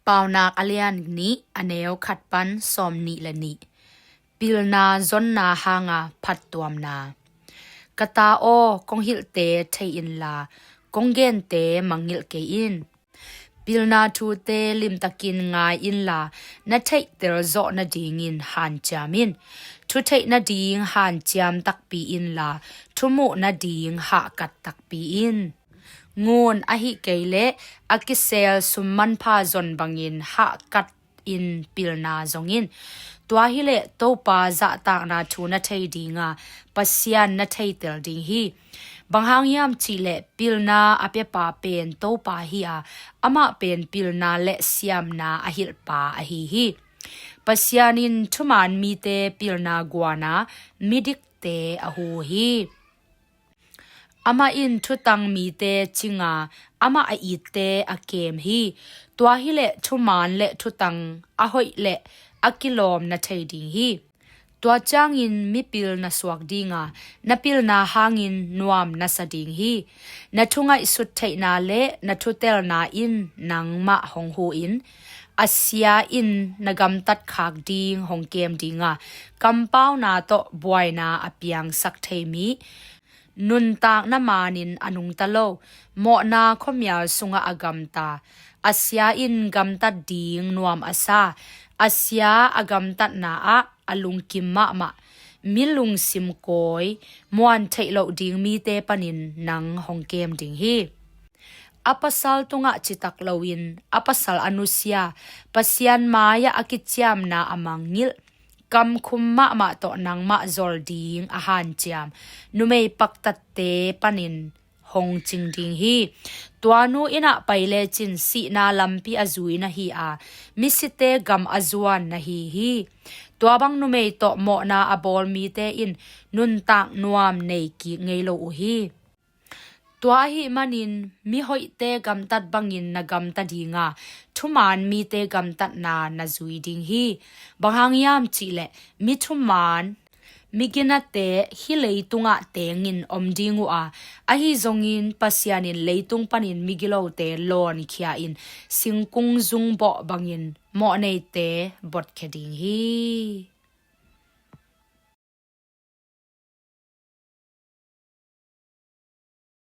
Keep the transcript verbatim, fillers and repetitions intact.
Paunak a lian nih, a neu khat pan sawm nih le nih. Pilna zonna hanga phattuamna. Ka ta aw, kong hilhte thei inla, kong gente mangngilh kei in. Pilna thute limtakin ngai inla, na theihtel zawh nadingin hanciam in. Thu theih nading hanciam takpi inla, thu muh nading hahkat takpi in. Ngun ahih kei leh a kisel sum manpha zon bangin hahkat in pilna zong in. Tua hileh Topa zahtakna thu na thei dinga, Pasian na theitel ding hi. Bang hang hiam cihleh pilna a piapa pen Topa hi-a, amah pen pilna le siamna a hilhpa ahi hi. Pasian in thuman mite pilna guana, midikte a hu hi. Amah in thutang mite cinga, amah a itte a kem hi. Tua hileh thuman le thutang a hoih le a kilawm na thei ding hi. Tua ciangin mipil na suak dinga, na pilna hangin nuam na sa ding hi. Na thu ngaihsut theihna le na thutelna in nangmah hong hu in, a sia in na gamtat khak ding hong kem dinga, kampauna tawh buaina a piangsak thei mi, nuntakna manin a nungta lo, mawhna khuamial sungah a gamta, a sia in gamtat ding nuam a sa, a sia a gamtatna ah a lungkim mahmah, mi lungsim kawi, muan theih loh ding mite panin nang hong kem ding hi. A pasal tungah citak loin a pasal a nusia, Pasian mai-ah a kiciamna a mangngilh, kamkhum mahmah tawh nangmah zol ding a hanciam numei paktatte panin hong cing ding hi. Tua nu innah pai lecin sihna lampi a zui na hi-a, misite gam a zuan na hi hi. Tua bang numei tawh mawhna a bawl mite in nuntak nuam nei kik ngei lo uh hi. Tua ahih manin mihoihte gamtat bangin na gamta dinga, thuman mite gamtatna na zui ding hi. Bang hang hiam cihleh mi thuman, miginate hih leitungah tengin om ding uh a, ahi zongin Pasian in leitung panin migilote lawnkhia in singkung zungbawh bangin mawhneite botkhia ding hi.